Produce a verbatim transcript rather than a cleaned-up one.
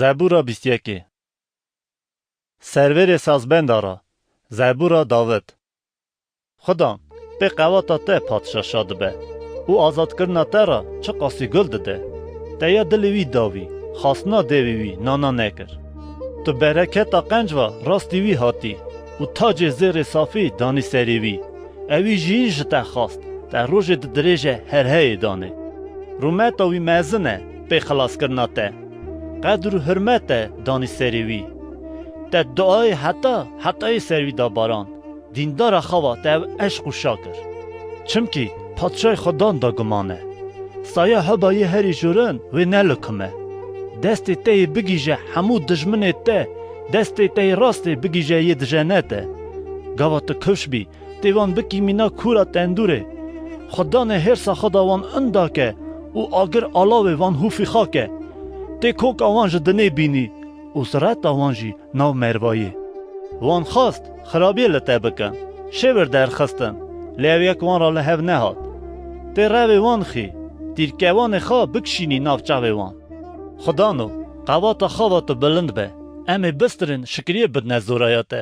Zebûra bîst yekê. Serverê sazbenda ra. Zebûra Dawid. Xudan, pê qewata te padşa şa dibe û azadkirina te ra çiqasî gul dide. Te ya dilê wî dawî, xastina devê wî nana nekir. Tu bereketa qenc va rastî wî hatî û tacê zêrê safî danî serê wî. Ewî jî ji te xast, te rojê di dirêje herheyê danê. Rûmeta wî mezin e pê xilaskirina te. Qedr û hurmet e danî serê wî. Te duayê heta hetayê ser wî da barand. Dîndara xwe va te ev eşq û şa kir. Çimkî padşahê Xudan da guman e. Saya heba yê herî jorin wê nelikime. Destê te yê bigîje hemû dijminê te, destê te yê rastê bigîje yê dijene te. Gava tu kifş bî, tê wan bikî mîna kûra tendûrê. Xudanê hêrsa xwe da wan inda ke û agir alavê wan hûfî xake. Tê koka wan ji dinê bînî û sireta wan jî nav mervayê. Wan xwest xirabiyê li te bikin, şêwir derxistin, lê ew yek wan re li hev nehat. Tê revê wan xî, tîrkewanê xwe bikişînî nav çavê wan. Xudano, qewata xwe ve tu bilind be, em ê bistirên şikriyê bidne zoraya te.